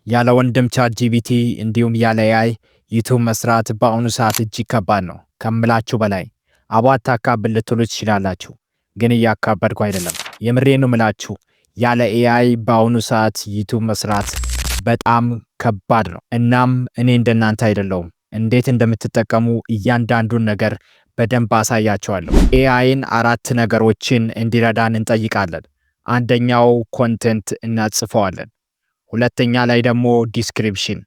ያለ ወንድም ChatGPT እንዲሁም ያለ AI YouTube መስራት በአሁኑ ሰዓት እጅግ ከባድ ነው ከምላችሁ በላይ። አቦ አታካብድ ልትሉ ትችላላችሁ፣ ግን እያካበድኩ አይደለም። የምሬን ነው ምላችሁ። ያለ AI በአሁኑ ሰዓት YouTube መስራት በጣም ከባድ ነው። እናም እኔ እንደናንተ አይደለሁም። እንዴት እንደምትጠቀሙ እያንዳንዱን ነገር በደንብ አሳያችኋለሁ። AI ን አራት ነገሮችን እንዲረዳን እንጠይቃለን። አንደኛው content እናጽፈዋለን። ሁለተኛ ላይ ደግሞ description፣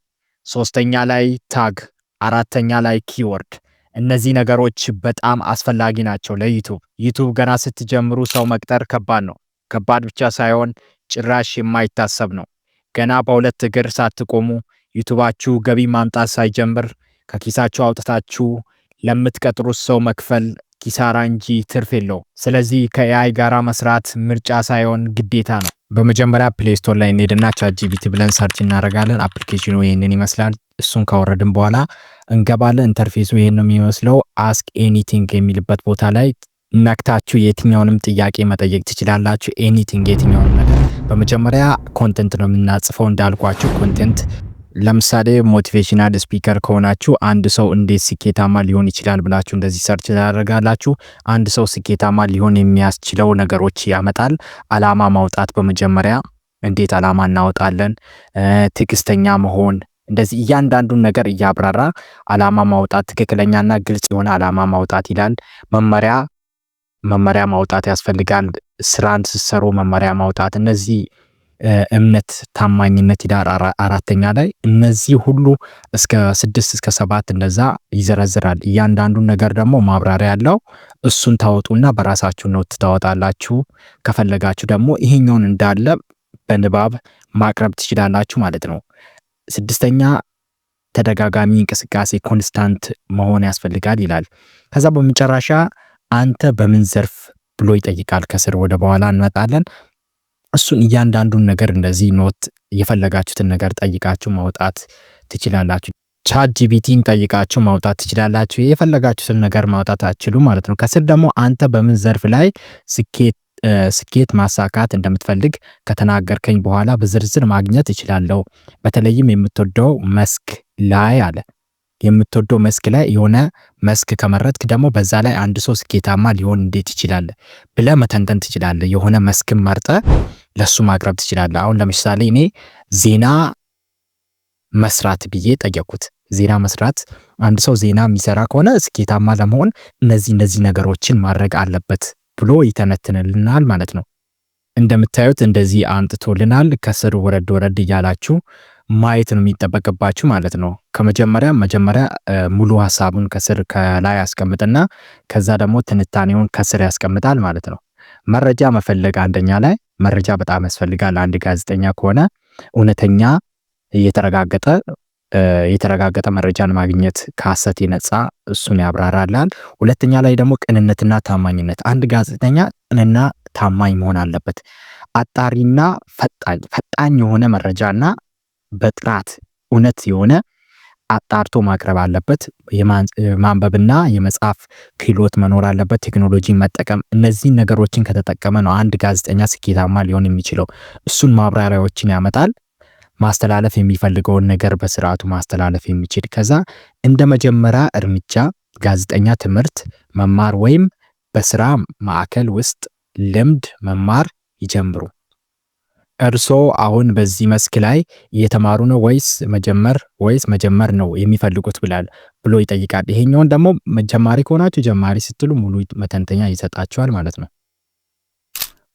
ሶስተኛ ላይ tag፣ አራተኛ ላይ keyword። እነዚህ ነገሮች በጣም አስፈላጊ ናቸው ለ YouTube። YouTube ገና ስትጀምሩ ሰው መቅጠር ከባድ ነው። ከባድ ብቻ ሳይሆን ጭራሽ የማይታሰብ ነው። ገና በሁለት እግር ሳትቆሙ፣ YouTube ኣችሁ ገቢ ማምጣት ሳይጀምር ከኪሳችሁ አውጥታችሁ ለምትቀጥሩት ሰው መክፈል ኪሳራ እንጂ ትርፍ የለውም። ስለዚህ ከ AI ጋር መስራት ምርጫ ሳይሆን ግዴታ ነው። በመጀመሪያ Play Store ላይ እንሄድና ChatGPT ብለን search እናደርጋለን። Application ኑ ይህንን ይመስላል። እሱን ካወረድን በኋላ እንገባለን። Interface ኡ ይህን ነው የሚመስለው። Ask anything የሚልበት ቦታ ላይ ነክታችሁ የትኛውንም ጥያቄ መጠየቅ ትችላላችሁ። Anything፣ የትኛውንም ነገር። በመጀመሪያ content ነው የምናጽፈው። እንዳልኳችሁ content ለምሳሌ motivational speaker ከሆናችሁ አንድ ሰው እንዴት ስኬታማ ሊሆን ይችላል ብላችሁ እንደዚህ search ታደርጋላችሁ። አንድ ሰው ስኬታማ ሊሆን የሚያስችለው ነገሮች ያመጣል። አላማ ማውጣት፣ በመጀመሪያ እንዴት አላማ እናወጣለን፣ ትዕግስተኛ መሆን፣ እንደዚህ እያንዳንዱን ነገር እያብራራ አላማ ማውጣት፣ ትክክለኛና ግልጽ የሆነ አላማ ማውጣት ይላል። መመሪያ ማውጣት ያስፈልጋል። ስራን ስትሰሩ መመሪያ ማውጣት፣ እነዚህ እምነት፣ ታማኝነት ይላል አራተኛ ላይ። እነዚህ ሁሉ እስከ ስድስት እስከ ሰባት እንደዛ ይዘረዝራል። እያንዳንዱን ነገር ደግሞ ማብራሪያ ያለው እሱን ታወጡና በራሳችሁ note ታወጣላችሁ። ከፈለጋችሁ ደግሞ ይሄኛውን እንዳለ በንባብ ማቅረብ ትችላላችሁ ማለት ነው። ስድስተኛ ተደጋጋሚ እንቅስቃሴ፣ constant መሆን ያስፈልጋል ይላል። ከዛ በመጨረሻ አንተ በምን ዘርፍ ብሎ ይጠይቃል። ከስር ወደ በኋላ እንመጣለን። እሱን እያንዳንዱን ነገር እንደዚህ note የፈለጋችሁትን ነገር ጠይቃችሁ ማውጣት ትችላላችሁ። ChatGPT ን ጠይቃችሁ ማውጣት ትችላላችሁ። የፈለጋችሁትን ነገር ማውጣት አትችሉ ማለት ነው። ከስር ደግሞ አንተ በምን ዘርፍ ላይ ስኬት ማሳካት እንደምትፈልግ ከተናገርከኝ በኋላ በዝርዝር ማግኘት እችላለሁ። በተለይም የምትወደው መስክ ላይ አለ። የምትወደው መስክ ላይ፣ የሆነ መስክ ከመረጥክ ደግሞ በዛ ላይ አንድ ሰው ስኬታማ ሊሆን እንዴት ይችላል ብለህ መተንተን ትችላለህ። የሆነ መስክን መርጠህ ለሱ ማቅረብ ትችላለህ። አሁን ለምሳሌ እኔ ዜና መስራት ብዬ ጠየኩት። ዜና መስራት፣ አንድ ሰው ዜና የሚሰራ ከሆነ ስኬታማ ለመሆን እነዚህ እነዚህ ነገሮችን ማድረግ አለበት ብሎ ይተነትንልናል ማለት ነው። እንደምታዩት እንደዚህ አምጥቶልናል። ከስር ወረድ ወረድ እያላችሁ ማየት ነው የሚጠበቅባችሁ ማለት ነው። ከመጀመሪያ መጀመሪያ ሙሉ ሀሳቡን ከስር ከላይ ያስቀምጥና ከዛ ደግሞ ትንታኔውን ከስር ያስቀምጣል ማለት ነው። መረጃ መፈለግ፣ አንደኛ ላይ መረጃ በጣም ያስፈልጋል። አንድ ጋዜጠኛ ከሆነ እውነተኛ የተረጋገጠ መረጃን ማግኘት፣ ከሀሰት የነጻ፣ እሱን ያብራራላል። ሁለተኛ ላይ ደግሞ ቅንነትና ታማኝነት፣ አንድ ጋዜጠኛ ቅንና ታማኝ መሆን አለበት። አጣሪና ፈጣኝ፣ ፈጣኝ የሆነ መረጃና በጥራት እውነት የሆነ አጣርቶ ማቅረብ አለበት። የማንበብና የመጻፍ ክህሎት መኖር አለበት። ቴክኖሎጂ መጠቀም፣ እነዚህን ነገሮችን ከተጠቀመ ነው አንድ ጋዜጠኛ ስኬታማ ሊሆን የሚችለው። እሱን ማብራሪያዎችን ያመጣል። ማስተላለፍ የሚፈልገውን ነገር በስርዓቱ ማስተላለፍ የሚችል። ከዛ እንደ መጀመሪያ እርምጃ ጋዜጠኛ ትምህርት መማር ወይም በስራ ማዕከል ውስጥ ልምድ መማር ይጀምሩ። እርስዎ አሁን በዚህ መስክ ላይ እየተማሩ ነው ወይስ መጀመር ነው የሚፈልጉት ብላል ብሎ ይጠይቃል። ይሄኛውን ደግሞ ጀማሪ ከሆናችሁ ጀማሪ ስትሉ ሙሉ መተንተኛ ይሰጣችኋል ማለት ነው።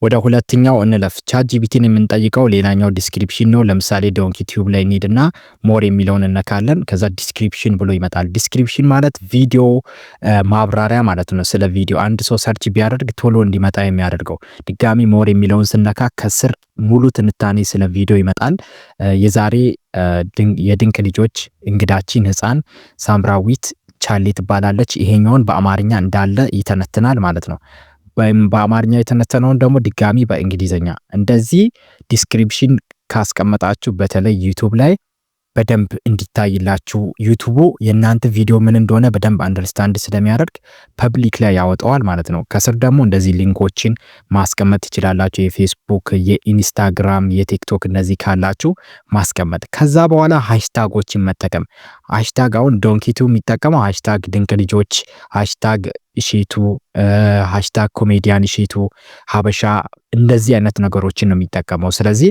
ወደ ሁለተኛው እንለፍ። ChatGPT ን የምንጠይቀው ሌላኛው description ነው። ለምሳሌ Donkey Tube ላይ እንሂድና more የሚለውን እነካለን። ከዛ description ብሎ ይመጣል። Description ማለት ቪዲዮ ማብራሪያ ማለት ነው። ስለ ቪዲዮ አንድ ሰው search ቢያደርግ ቶሎ እንዲመጣ የሚያደርገው። ድጋሚ more የሚለውን ስነካ ከስር ሙሉ ትንታኔ ስለ ቪዲዮ ይመጣል። የዛሬ የድንቅ ልጆች እንግዳችን ህፃን ሳምራዊት ቻሌ ትባላለች። ይሄኛውን በአማርኛ እንዳለ ይተነትናል ማለት ነው። ወይም በአማርኛ የተነተነውን ደግሞ ድጋሚ በእንግሊዝኛ እንደዚህ description ካስቀመጣችሁ በተለይ YouTube ላይ በደንብ እንዲታይላችሁ ዩቱቡ የእናንተ ቪዲዮ ምን እንደሆነ በደንብ understand ስለሚያደርግ public ላይ ያወጣዋል ማለት ነው። ከስር ደግሞ እንደዚህ link ኦችን ማስቀመጥ ትችላላችሁ። የፌስቡክ፣ የኢንስታግራም፣ የቲክቶክ እነዚህ ካላችሁ ማስቀመጥ። ከዛ በኋላ hashtag ኦችን መጠቀም። Hashtag አሁን ዶንኪቱ የሚጠቀመው #ድንቅልጆች፣ #እሼቱ፣ #ኮሜዲያንእሼቱ ሀበሻ እንደዚህ አይነት ነገሮችን ነው የሚጠቀመው። ስለዚህ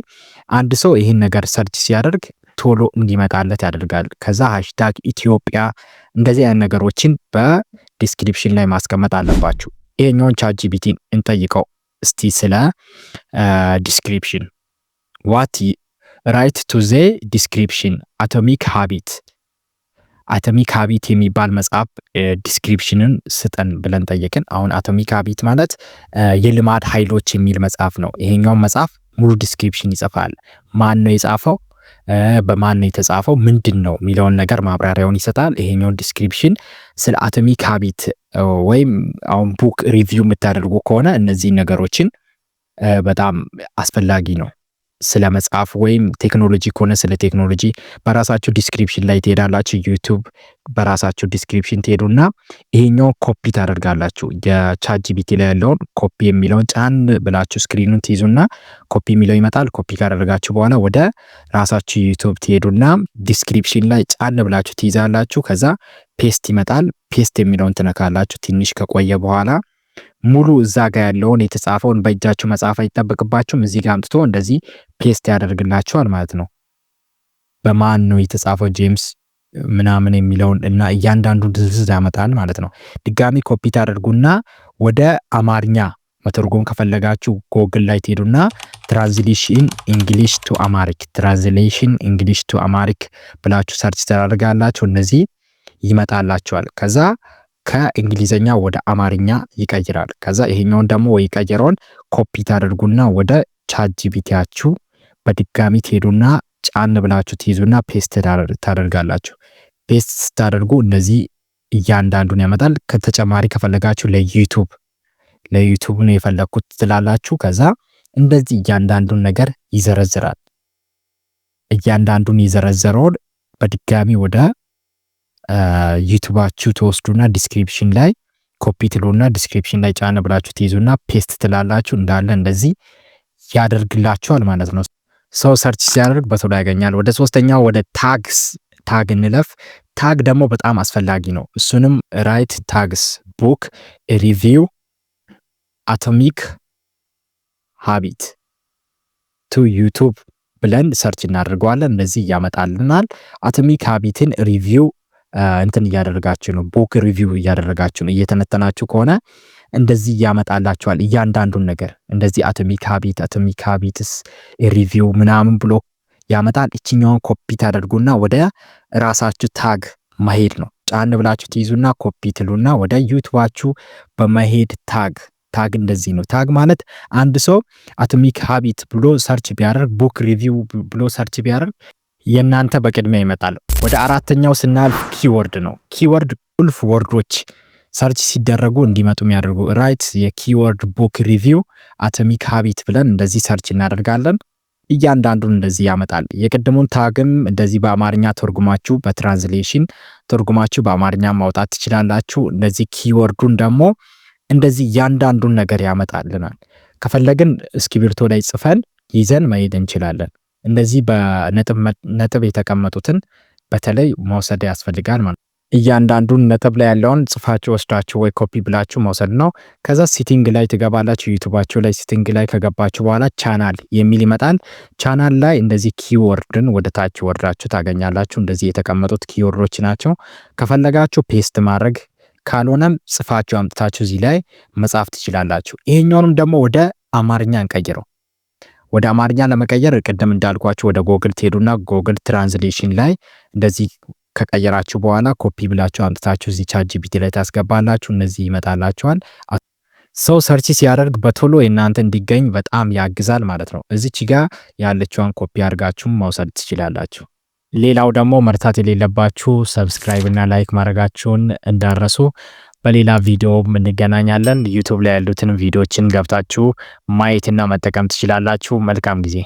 አንድ ሰው ይህን ነገር search ሲያደርግ ቶሎ እንዲመጣለት ያደርጋል። ከዛ #ኢትዮጵያ እንደዚህ አይነት ነገሮችን በ description ላይ ማስቀመጥ አለባችሁ። ይሄኛውን ChatGPT ን እንጠይቀው እስቲ ስለ description። What write to the description Atomic Habit፣ Atomic Habit የሚባል መጽሐፍ description ን ስጠን ብለን ጠየቅን። አሁን Atomic Habit ማለት የልማድ ኃይሎች የሚል መጽሐፍ ነው። ይሄኛውን መጽሐፍ ሙሉ description ይጽፋል። ማን ነው የጻፈው፣ በማን ነው የተጻፈው፣ ምንድን ነው የሚለውን ነገር ማብራሪያውን ይሰጣል። ይሄኛውን description ስለ Atomic Habit ወይም አሁን book review የምታደርጉ ከሆነ እነዚህ ነገሮችን በጣም አስፈላጊ ነው። ስለ መጽሐፍ ወይም ቴክኖሎጂ ከሆነ ስለ ቴክኖሎጂ በራሳችሁ description ላይ ትሄዳላችሁ። ዩቱብ በራሳችሁ description ትሄዱና ይሄኛውን ኮፒ ታደርጋላችሁ። የ ChatGPT ላይ ያለውን ኮፒ የሚለውን ጫን ብላችሁ screen ኑን ትይዙና ኮፒ የሚለው ይመጣል። ኮፒ ካደረጋችሁ በኋላ ወደ ራሳችሁ ዩቱብ ትሄዱና description ላይ ጫን ብላችሁ ትይዛላችሁ። ከዛ paste ይመጣል። Paste የሚለውን ትነካላችሁ። ትንሽ ከቆየ በኋላ ሙሉ እዛ ጋር ያለውን የተጻፈውን በእጃችሁ መጻፍ አይጠበቅባችሁም። እዚህ ጋር አምጥቶ እንደዚህ paste ያደርግላችኋል ማለት ነው። በማን ነው የተጻፈው፣ ጄምስ ምናምን የሚለውን እና እያንዳንዱን ዝርዝር ያመጣል ማለት ነው። ድጋሚ ኮፒ ታደርጉና ወደ አማርኛ መተርጎም ከፈለጋችሁ ጎግል ላይ ትሄዱና translation English to Amharic፣ translation English to Amharic ብላችሁ search ታደርጋላችሁ። እነዚህ ይመጣላችኋል። ከዛ ከእንግሊዘኛ ወደ አማርኛ ይቀይራል። ከዛ ይሄኛውን ደግሞ ወይ ቀየረውን ኮፒ ታደርጉና ወደ ChatGPT ያችሁ በድጋሚ ትሄዱና ጫን ብላችሁ ትይዙና paste ታደርጋላችሁ። Paste ስታደርጉ እነዚህ እያንዳንዱን ያመጣል። ከተጨማሪ ከፈለጋችሁ ለዩቱብ ነው የፈለግኩት ትላላችሁ። ከዛ እንደዚህ እያንዳንዱን ነገር ይዘረዝራል። እያንዳንዱን የዘረዘረውን በድጋሚ ወደ ዩቱባችሁ ትወስዱና description ላይ ኮፒ ትሉና description ላይ ጫን ብላችሁ ትይዙና paste ትላላችሁ። እንዳለ እንደዚህ ያደርግላችኋል ማለት ነው። ሰው search ሲያደርግ በቶሎ ያገኛል። ወደ ሶስተኛው ወደ tags tag እንለፍ። Tag ደግሞ በጣም አስፈላጊ ነው። እሱንም write tags book review Atomic Habit to YouTube ብለን search እናደርገዋለን። እንደዚህ ያመጣልናል። Atomic Habit ን review እንትን እያደረጋችሁ ነው፣ book review እያደረጋችሁ ነው። እየተነተናችሁ ከሆነ እንደዚህ ያመጣላችኋል። እያንዳንዱን ነገር እንደዚህ Atomic Habit፣ Atomic Habits review ምናምን ብሎ ያመጣል። እችኛውን ኮፒ ታደርጉና ወደ ራሳችሁ tag መሄድ ነው። ጫን ብላችሁ ትይዙና ኮፒ ትሉና ወደ ዩቱባችሁ በመሄድ tag፣ tag እንደዚህ ነው። Tag ማለት አንድ ሰው Atomic Habit ብሎ search ቢያደርግ፣ book review ብሎ search ቢያደርግ የእናንተ በቅድሚያ ይመጣል። ወደ አራተኛው ስናልፍ keyword ነው። Keyword ቁልፍ word ኦች search ሲደረጉ እንዲመጡ የሚያደርጉ። Write የ keyword book review Atomic Habit ብለን እንደዚህ search እናደርጋለን። እያንዳንዱን እንደዚህ ያመጣል። የቅድሙን tag ም እንደዚህ በአማርኛ ተርጉማችሁ፣ በ translation ተርጉማችሁ በአማርኛ ማውጣት ትችላላችሁ። እንደዚህ keyword ኡን ደግሞ እንደዚህ እያንዳንዱን ነገር ያመጣልናል። ከፈለግን እስክሪብቶ ላይ ጽፈን ይዘን መሄድ እንችላለን። እንደዚህ በነጥብ ነጥብ የተቀመጡትን በተለይ መውሰድ ያስፈልጋል ማለት ነው። እያንዳንዱን ነጥብ ላይ ያለውን ጽፋችሁ ወስዳችሁ ወይ ኮፒ ብላችሁ መውሰድ ነው። ከዛ setting ላይ ትገባላችሁ። ዩቱባችሁ ላይ setting ላይ ከገባችሁ በኋላ ቻናል የሚል ይመጣል። ቻናል ላይ እንደዚህ keyword ን ወደ ታች ወርዳችሁ ታገኛላችሁ። እንደዚህ የተቀመጡት keyword ኦች ናቸው። ከፈለጋችሁ paste ማድረግ፣ ካልሆነም ጽፋችሁ አምጥታችሁ እዚህ ላይ መጻፍ ትችላላችሁ። ይሄኛውንም ደግሞ ወደ አማርኛ እንቀይረው። ወደ አማርኛ ለመቀየር ቅድም እንዳልኳችሁ ወደ ጎግል ትሄዱና Google translation ላይ እንደዚህ ከቀየራችሁ በኋላ ኮፒ ብላችሁ አምጥታችሁ እዚህ ChatGPT ላይ ታስገባላችሁ። እነዚህ ይመጣላችኋል። ሰው search ሲያደርግ በቶሎ የእናንተ እንዲገኝ በጣም ያግዛል ማለት ነው። እዚች ጋ ያለችዋን ኮፒ አድርጋችሁም መውሰድ ትችላላችሁ። ሌላው ደግሞ መርሳት የሌለባችሁ subscribe እና like ማድረጋችሁን እንዳትረሱ። በሌላ ቪዲዮ እንገናኛለን። ዩቱብ ላይ ያሉትን ቪዲዮችን ገብታችሁ ማየትና መጠቀም ትችላላችሁ። መልካም ጊዜ።